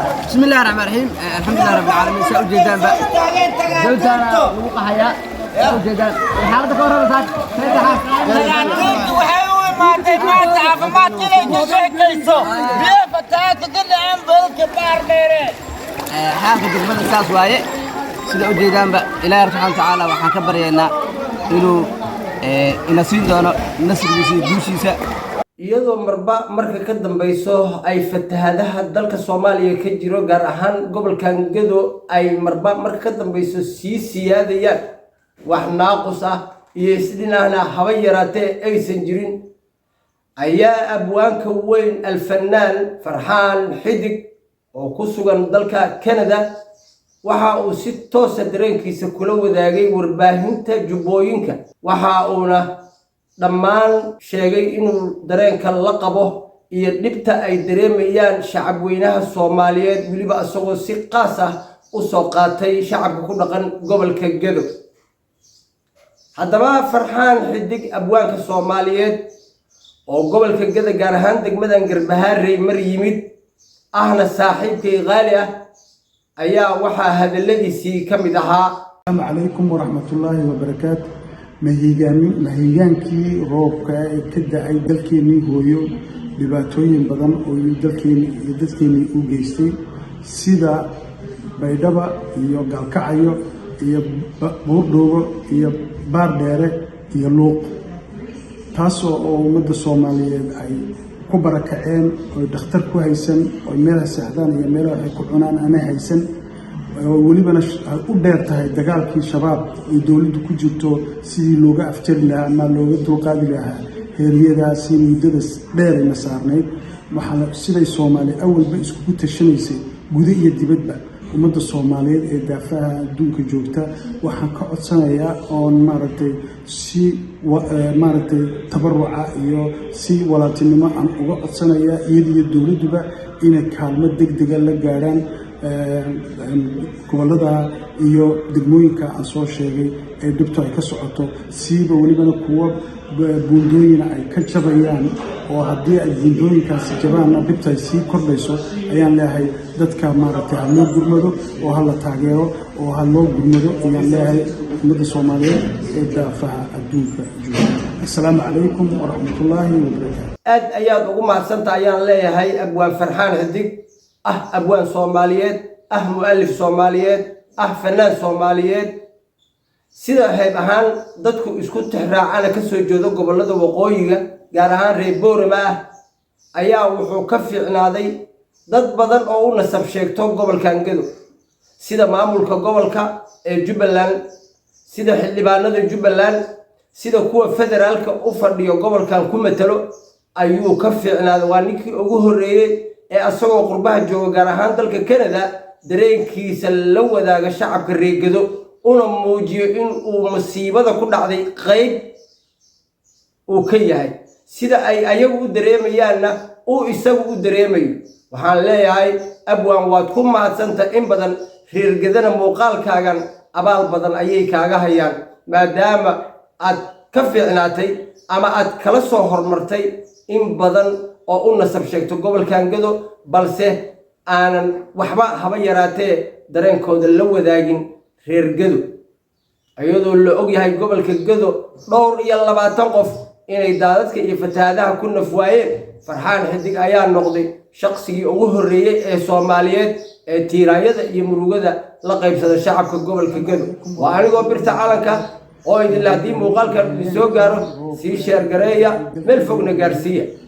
بسم الله الرحمن الرحيم، الحمد لله رب العالمين. Saa ujeedaan ba doontaana lagu qaxayaa. Saa ujeedaan xaaladda ka warrama saak sax. Dhakhaatiirtu waxay u imaatay maanta caafimaadka inay ka sheekayso biyo fatahaadka ka dhaceen godadka Baardheere. Xaalka degmada saas waaye. Sida ujeedaanba, Ilaahi subxaana watacaala waxaan ka baryaynaa inuu ina siin doono nasrigiisa iyo guushiisa. Iyadoo marba marka ka dambeyso ay fatahadaha dalka Soomaaliya ka jiro, gaar ahaan gobolkan Gedo, ay marba marka ka dambeyso sii siyaadayaan, wax naaqus ah iyo isdhinahna haba yaraatee aysan jirin, ayaa abwaanka weyn Alfanaan Farxaan Xidig oo ku sugan dalka Canada waxa uu si toosa dareenkiisa kula wadaagay warbaahinta Jubbooyinka. Waxa uuna dhammaan sheegay inuu dareenka la qabo iyo dhibta ay dareemayaan shacabweynaha Soomaaliyeed, weliba isagoo si qaas ah u soo qaatay shacabka ku dhaqan gobolka Gedo. Haddaba Farxaan Xidig, abwaanka Soomaaliyeed oo gobolka Gedo, gaar ahaan degmadan Garbahaarey mar yimid, ahna saaxiibkay qaali ah, ayaa waxaa hadalladiisii ka mid ahaa: Asalaamu calaykum waraxmatullaahi wabarakaatu. Mahiigaankii roobka ee ka da'ay dalkeennii hooyo dhibaatooyin badan oo dalkeeni iyo dadkeennii u geystay, sida Baydhaba iyo Gaalkacyo iyo Buurdhuubo iyo Baardheere iyo Luuq, taasoo oo ummadda Soomaaliyeed ay ku barakaceen oy dhakhtar ku haysan, oy meelaha seexdaan iyo meelaha waxay ku cunaan ana haysan, oo welibana ay u dheer tahay dagaalkii Shabaab ay dowladdu ku jirto sidii looga afjari lahaa ama looga dulqaadi lahaa heeryadaasi muddada dheerayna saarnayd. Waxaa siday Soomaali awalba iskugu tashanaysay gudo iyo dibadba, ummadda Soomaaliyeed ee daafaha adduunka joogta waxaan ka codsanayaa oon maaragtay si maaragtay tabaruca iyo si walaaltinimo aan uga codsanayaa iyada iyo dowladduba inay kaalmo degdega la gaadhaan gobollada iyo degmooyinka aan soo sheegay ee dhibtu ay ka socoto, siiba welibana kuwo buundooyina ay ka jabayaan, oo haddii ay buundooyinkaasi jabaanna dhibta ay sii kordhayso. Ayaan leeyahay dadka maaragtay ha loo gurmado oo ha la taageero oo ha loo gurmado ayaan leeyahay ummadda Soomaaliyeed ee daafaha adduunka jooga. Assalaamu calaykum waraxmatullaahi wabarakaatu. Aad ayaad ugu mahadsanta ayaan leeyahay abwaan Farxaan Xidig, ah abwaan Soomaaliyeed, ah mu'alif Soomaaliyeed, ah fanaan Soomaaliyeed, sida hayb ahaan dadku isku tixraacana ka soo jeedo gobollada waqooyiga, gaar ahaan reer Boorama ah, ayaa wuxuu ka fiicnaaday dad badan oo u nasab sheegto gobolkan Gedo, sida maamulka gobolka ee Jubbaland, sida xildhibaanada Jubbaland, sida kuwa federaalka u fadhiyo gobolkan ku matalo ayuu ka fiicnaaday. Waa ninkii ugu horreeyey ee asagoo qurbaha jooga, gaar ahaan dalka Canada, dareenkiisa la wadaaga shacabka reer Gedo, una muujiyo in uu masiibada ku dhacday qayb uu ka yahay, sida ay ayagu u dareemayaanna uu isagu u dareemayo. Waxaan leeyahay abwaan, waad ku mahadsanta in badan. Reer Gedana muuqaalkaagan abaal badan ayay kaaga hayaan, maadaama aad ka fiicnaatay ama aad kala soo hormartay in badan oo u nasab sheegto gobolkan Gedo, balse aanan waxba haba yaraatee dareenkooda la wadaagin reer Gedo, iyadoo la og yahay gobolka Gedo dhowr iyo 20 qof inay daadadka iyo fatahaadaha ku naf waayeen. Farxaan Xidig ayaa noqday shaqsigii ugu horreeyey ee Soomaaliyeed ee tiiraanyada iyo murugada la qaybsada shacabka gobolka Gedo. Waa anigoo Birta Calanka oo idinle, haddii muuqaalkan idin soo gaaro, sii share gareeya, meel fogna gaarsiiya.